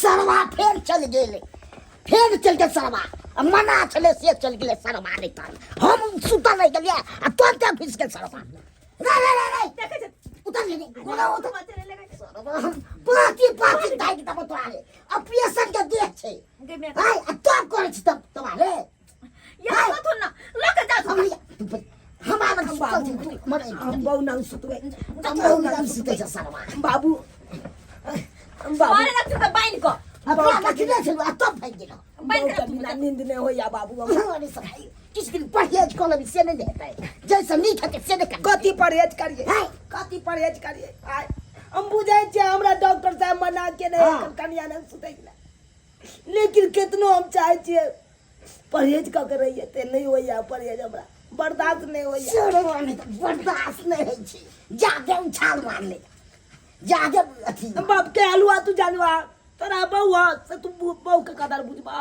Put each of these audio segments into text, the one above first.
सरवा फेर चल गेलै, फेर चल गेल सरवा। आ मना छलै से चल गेलै सरवा। नहि तऽ हम सुतल रहि गेलियै आ तुरन्ते घुसि गेल सरवा। रे रे रे रे, देखै छै। उतर गेलै, गोला उतर। चले लगे। सरवा हम पाँची पाँची दागि देबो तोरा रे। ऑपरेशन के देह छै। गे मैं आय आ तब करै छी तब तोरा रे। या कथु न लके जा। हम हमरा लग सुतल छी तू मर। हम बहु नाम सुतबै, हम बहु नाम सुतै छै सरवा। बाबू, बाबू। मारे रखतु त बाइन क। अपना रखने छलहुँ आ तब भागि गेलहुँ। बाइन बहुके के। बिना नींद नहि होइया बाबू हमरा। अरे सखाई, किछु दिन परहेज कऽ लेबी से नहि ने हेतै? जैसे नीक हेतै से नहि करबै। कथी परहेज करियै? है। कथी परहेज करियै? आय हम बुझै छियै, हमरा डॉक्टर साहब मना केने हाँ। कनिया नहि सुतै लए, लेकिन केतनो हम चाहै छियै परहेज कऽ के रहियै तऽ नहि होइया परहेज, हमरा बर्दाश्त नहि होइया। सरवा नहि तऽ बर्दाश्त नहि होइ छै, जादे उछाल मारले, जादे अथी। बाप के हलुआ तू जानबा, तोरा बहू ह से तू बहू के कदर बुझबा।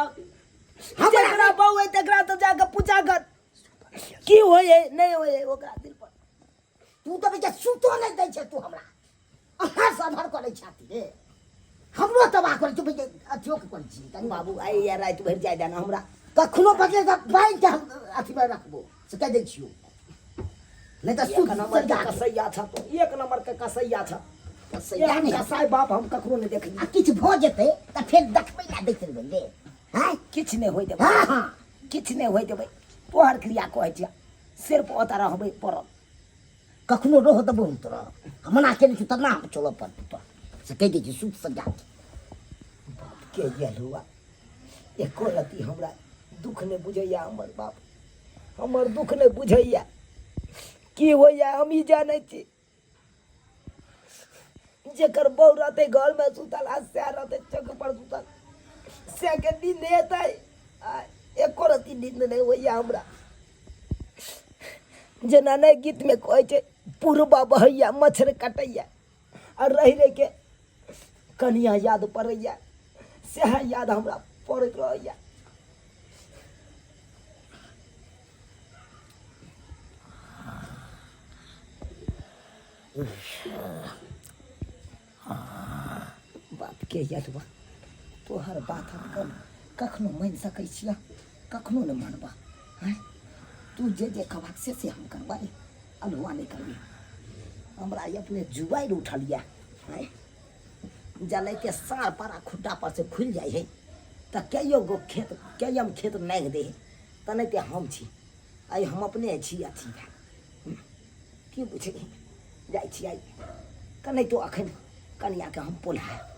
जकरा बहू है तकरा तो जाके पूछा कर की होय है नहि होय है ओकरा दिल पर। तू तऽ बेटा सुतो नहि दै छै तू हमरा, अहाँ से अमर करै छाती रे, हमरो तबाह करै छै बेटा, अथियो के करै छी कनि। बाबू, आइ या राति भरि जाय देना हमरा। कखनो बदले तऽ बान्हि के हम अथीमे रखबो से कहि दै छियौ, नहि तऽ एक सुत नंबर के जाके। कसैया छ तू, एक नंबर के कसैया छ। कसैया एहन नहि। कसाई बाप हम ककरो नहि देखलियै। आ किछु भऽ जेतै तऽ फेर देखबै लए दैत रहबै रे आँय। किछु नहि होइ देबै। हँ हँ। किछु नहि होइ देबै, तोहर क्रिया कहै छियै, सिर्फ ओतऽ रहबै पड़ल। कखनो रह देबो हम तोरा, हम मना केने छी तऽ ना हम चलऽ पड़तौ तोरा से कहि दै छी, सुत से जाके। बाप के गेल हुआ एको रति हमरा दुख नहि बुझैया। हमर बाप हमर दुख नहि बुझैया, की होइया हम ई जानै छी। जेकर बहू रहतै घरमे सुतल आ सएह रहतै चौक पर सुतल, सएहके नींद हेतै? आ एको रति नींद नहि होइया हमरा। जेना नहि गीतमे कहै छै, पुरबा बहैया मच्छर कटैया आ रहि रहिके कनिया याद पड़ैया, सएह याद हमरा पड़ैत रहैया। बापके यदवा, तोहर बात हम कम कखनो मानि सकै छियह? कखनो नहि मानबह। आँय, तू जे जे कहबह से से हम करबै, अल्हुआ नहि करबै। हमरा ई अपने जुआरि उठल यऽ। आँय, जलैके साँढ़ पारा खुट्टा पर से खुलि जाइ हइ तऽ कइयो गो खेत कइयम खेत नागि दै हइ, तेनाहिते हम छी। आइ हम अपने छी अथी भेल की बुझली? जाइ छी आइ केनाहितो अखन कनियाके हम पोल्हायब।